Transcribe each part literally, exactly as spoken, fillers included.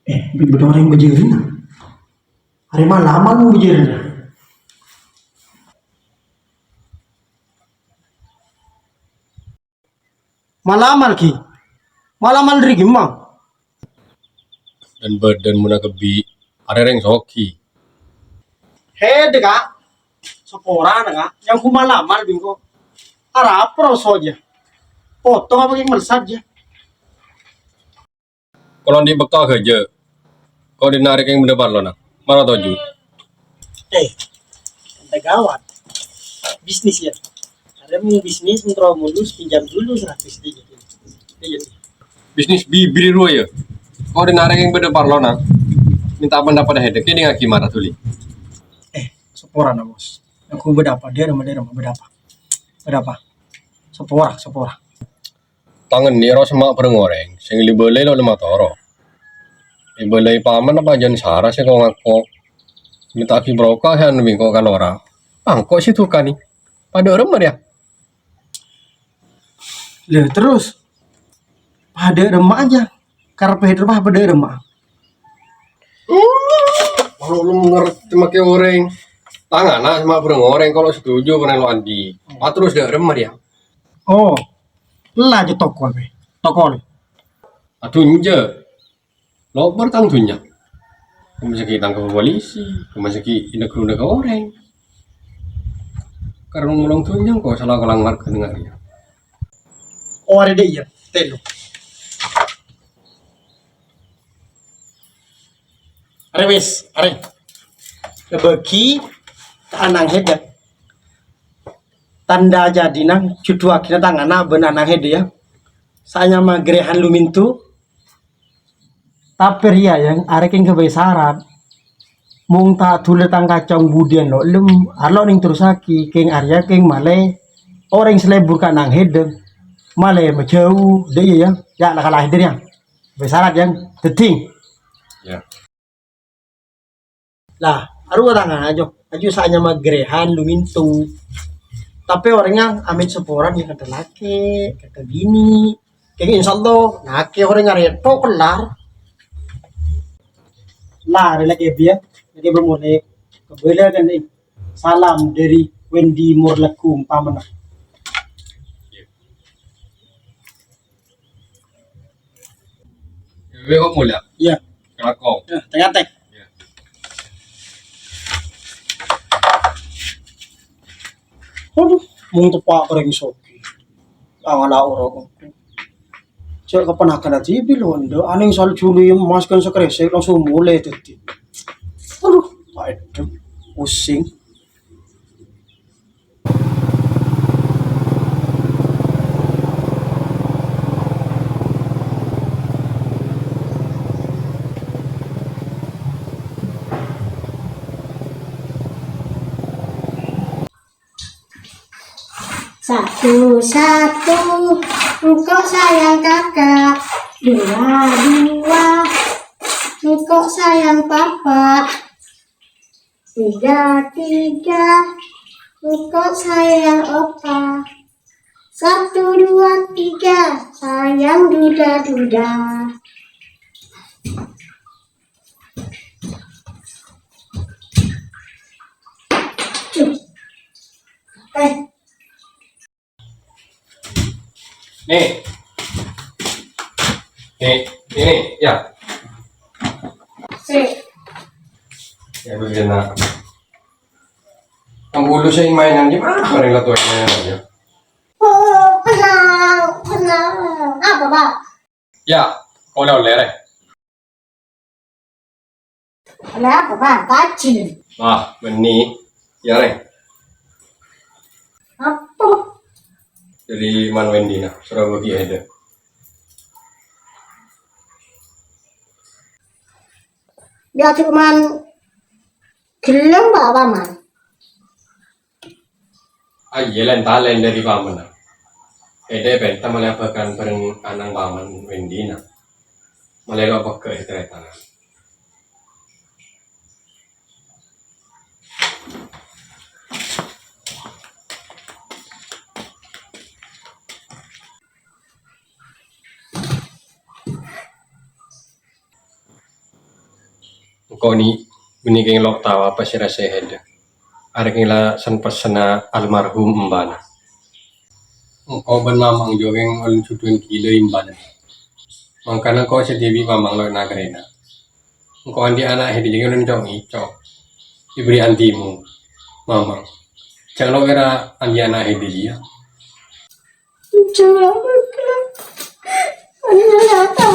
Eh, bi' bâdâ orèng bâjârâna. Arè malaman bâjârâna. Malaman, Ki. Malaman dâri gimma? Dân-bâdân mon akabbhi arè rèng soghi. Hèdâ, Ka'. Saporana, Ka'. Nyanggu malaman bi' engko'. Arapa roso jâ. Potong apa kèng melsat jâ. Kalo andi' bâkto ghâjâ. Ko' dinna' arè kèng bâdâ parlona. Mara toju'. Eh, ente gawat. Bisnis, ya. Arè mon bisnis, mon terro mulus, pinjam dulu seratus, dikit. Iya. Bisnis bibir rowa, ya. Ko' dinna' arè kèng bâdâ parlona. Minta pendapat hèdâ, kèdingngaghi mara dhuli. Eh, saporana, Bos. Aku bâdâ apa? Dâ'remma, dâ'remma, bâdâ apa? Bâdâ apa? Sapora, sapora. Tang andi' ro semma' bhâreng orèng, sè ngèlè bâlâi lo' lem atoro. Èbâlâi paman apa jân sara sè ko-ngako. Mènta'aghi broka sè anu bi' engko' ka lora. Engko' sè dukani. Padâ remma rèya. Lha, terros? Padâ remma jâ. Karep hèdâ padâ remma. Kalau lu ngerti make orèng. Tang ana semma' bhâreng orèng kalau setuju kena lo' andi'. Terros dâ' remma rèya. Oh, la jâ tokol, bâ. Tokol. Adunjâ. Lobâr tang dhunnya. Kemma sè ghi' tangkep polisi, kemma sè ghi' inèk-runèk orèng. Karena ngolong dhunnya engko' sala kolang marga nènga' rèya. Oh, arè dâ' iyâ, tèlo. Arè wis, arè. Èbâgi ka Anang Hèdâ. Tandhâ jâdina jhudhuwâghina tang ana' bân Anang Hèdâ, ya. Saanyama Grehan Lumintu. Tapè rèya, ya, arè kèng ghâbây sarat. Mon ta' dhuli tang kacong budiyân lo' lem, arlo nèng terrosaghi, kèng arèya kèng malè orèng sè lebur ka Anang Hèdâ. Malè majâu, dâ' iyâ, ya. Ya, la kala Hèdâ, ya. Ghâbây sarat, ya. Dhâddhi. Ya. La, arowa tang ana', ajo, ajo saanyama Grehan Lumintu. Tapè orèngnga amèn saporana, ya, kadhâ lakè', kadhâ binè'. Kèng insyaallah, lakè' orèng arè tho' kellar. La, arè lakè' bi' ya, lakè' bâmolè. Kabâlâ kan, eh. Salam dâri Wendy Morlegu, umpamana. Weh, kok mulya? Iya. Kelakong. Nah, tengah-tengah. Iya. Aduh, mung teppa' kering sogi. Angala ora kok. Cek kapan akan ati bilo ndo, aning sal juli emas kan sekresek langsung mulai tadi. Aduh, aduh, pusing. Satu, satu, engkau sayang kakak. Dua, dua, engkau sayang papa. Tiga, tiga, engkau sayang opa. Satu, dua, tiga, sayang duda-duda. Cuh. Eh, Nih. Nih, ini, ya. Si. Ya, begini, nak. Yang bulu saya mainan di mana? Mana yang latuan mainan aja? Oh, kenal, kenal. Apa, Pak? Ya, oleh-oleh, Reh. Kenapa, Bang? Pacil. Wah, benih. Ya, Reng. Apa? Jadi, Man Wendy, nah, Surabaya ada. Dia cuman gelem, Pak Paman. Ayyè, lèn-talèn dâri pamanna. Èdhâ pènta malè abhâkal bhâreng ana'na paman Wendy-na. Malè lo' pegghâ' è tarètangan. Ko' ni, bânnè kèng lo' tao apa sè èrassa'è Hèda. Arèya kèng la sen-pessenna almarhum embhâna. Engko' bân Mamang jhughân ollè jhudhuwân ghilâ embhâna. Mangkana ko' sè dhibi' Mamang lo' ènakarèna. Engko' andi' ana' Hèda jhughân ollè co'-ngico'. Èberri' andi'mu, Mamang. Jhâ' lo' kèra andi' ana' Hèda jiyâ. Jhâ' lo' kèra andi' ana' Hèda.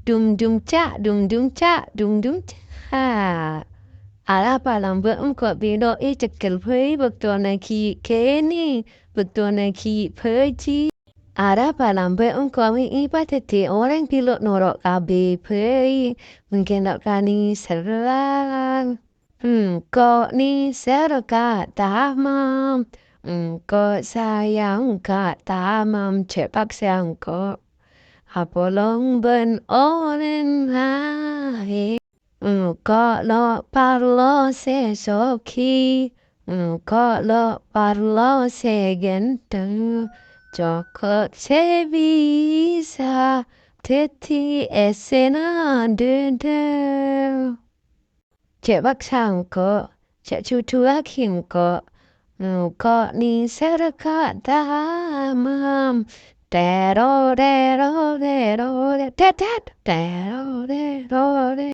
Dum dum ca', dum dum ca', dum dum ca'. Arapa lambâ' engko' bino ècegghâl bhâi bâktona ghi' kènè', bâktona ghi' bhâji'. Arapa lambâ' engko' mè' èpadhâddhi orèng bilâ noro' kabbhi bhâi, mangkèn lo' kanè serrang. Engko' nèser ka tamam, engko' sayang ka tamam, jhâ' paksa engko'. Apolong bân orèng laèn. Engko' lo' parlo sè soghi, engko' lo' parlo sè ghântheng, cokop sè bisa dhâddhi essèna dhâdhâ. Jhâ' paksa engko', jhâ' jhudhuwâghi engko', engko' nèser ka tamam. Tèro, tèro, tèro, tè-, tèt, tèt, tèro, tèro, tè-,